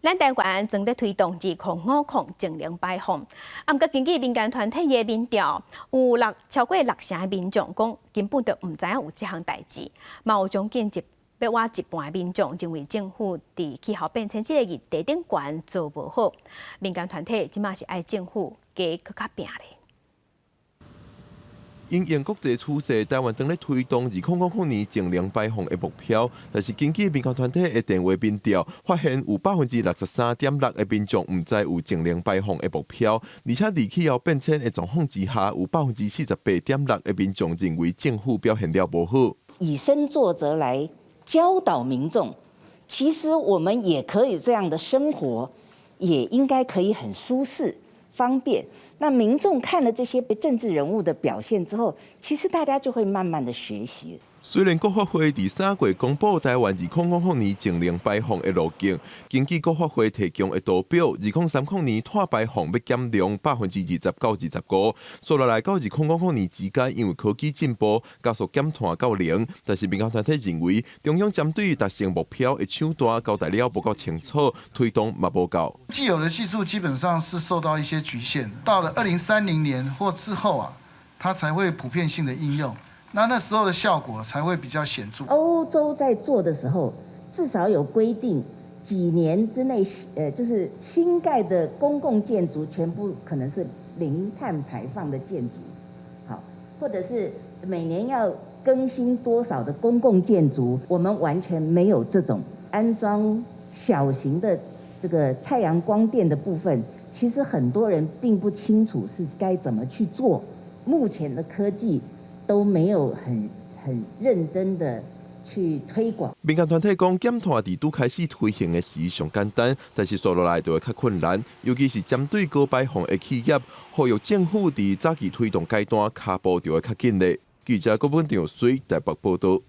咱台灣正在推動2050淨零排放，啊，毋過根據民間團體的民調，有超過六成的民眾講根本就毋知影有這項代誌，嘛有將近欲倚一半的民眾認為政府佇氣候變遷這个議題頂懸做無好。民間團體這馬是愛政府加閣較拚咧。因應國際趨勢，台灣正咧推動2050年淨零排放的目標。但是根據民間團體的電話民調，發現有63.6%的民眾毋知有淨零排放的目標，而且佇氣候變遷的狀況之下，有48.6%的民眾認為政府表現了無好。以身作則來教導民眾，其實我們也可以這樣的生活，也應該可以很舒適、方便。那民眾看了這些政治人物的表現之後，其實大家就會慢慢的學習。雖然國發會佇3月公布台灣2050年淨零排放的路徑，根據國發會提供的圖表，2030年碳排放欲減量20%到25%，紲落來到2050年之間，因為科技進步加速減碳到零。但是民間團體認為，中央針對達成目標的手段交代了無夠清楚，推動嘛無夠。既有的技術基本上是受到一些局限，到了2030年或之後啊，它才會普遍性的應用。那那時候的效果才會比較顯著。歐洲在做的時候，至少有規定，幾年之內，就是新蓋的公共建築全部可能是零碳排放的建築，好，或者是每年要更新多少的公共建築，我們完全沒有這種安裝小型的這個太陽光電的部分，其實很多人並不清楚是該怎麼去做。目前的科技都沒有很認真的去推廣。民間團體講，減碳佇拄開始推行的時上簡單，但是紲落來就會較困難，尤其是針對高排放的企業，呼籲政府佇早期推動階段，跤步就會較緊咧。記者郭本長水台北報道。